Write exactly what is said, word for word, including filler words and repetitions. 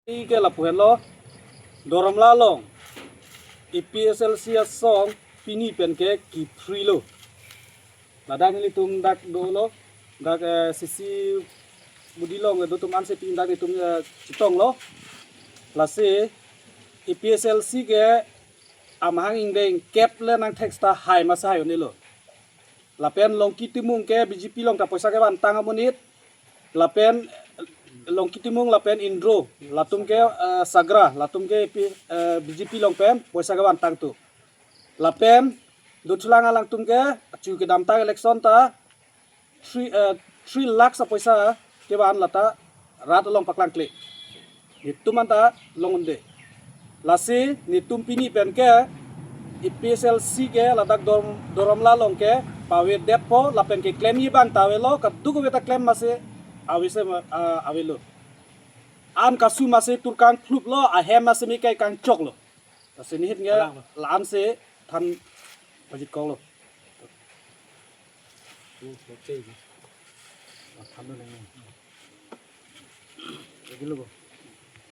Ke lapu henlo, Doramla along A P H L C asong pini pen ke kephrilo. Ladak nelitum dak dolo, dak, eh, C C budi along, eh, dotum ansi pini dak nelitum, eh, chetonglo. Lasi A P H L C ke amahang ingdeng kep le nangthek seta hai masi hai un-elo. Lapen Longki Timung ke B J P along ta poisa kevantang amonit. Lapen Longki Timung lapen Indro, latum ke, eh, Sagra, latum ke P-, eh, B J P along pen poisa kevantang tu. Lapen Duthulang alangtum ke chu kedamtang election ta three, eh, three lakhs apoisa kevan lata rat along paklangkle. Netum anta long un-e. Lasi netum pini pen ke A P H L C ke ladak Dor-, Doramla along ke pavedetpo lapen keklemji abang ta avelo, kadokave ta klem masi avese ma-, ah, avelo. An kasu masi tur kangphluplo, ahem masi me kai kangchoklo. Lasi nihit nge Alang lo. La-ansi than pajitkoklo. Than lo nang. Lagi lo bo.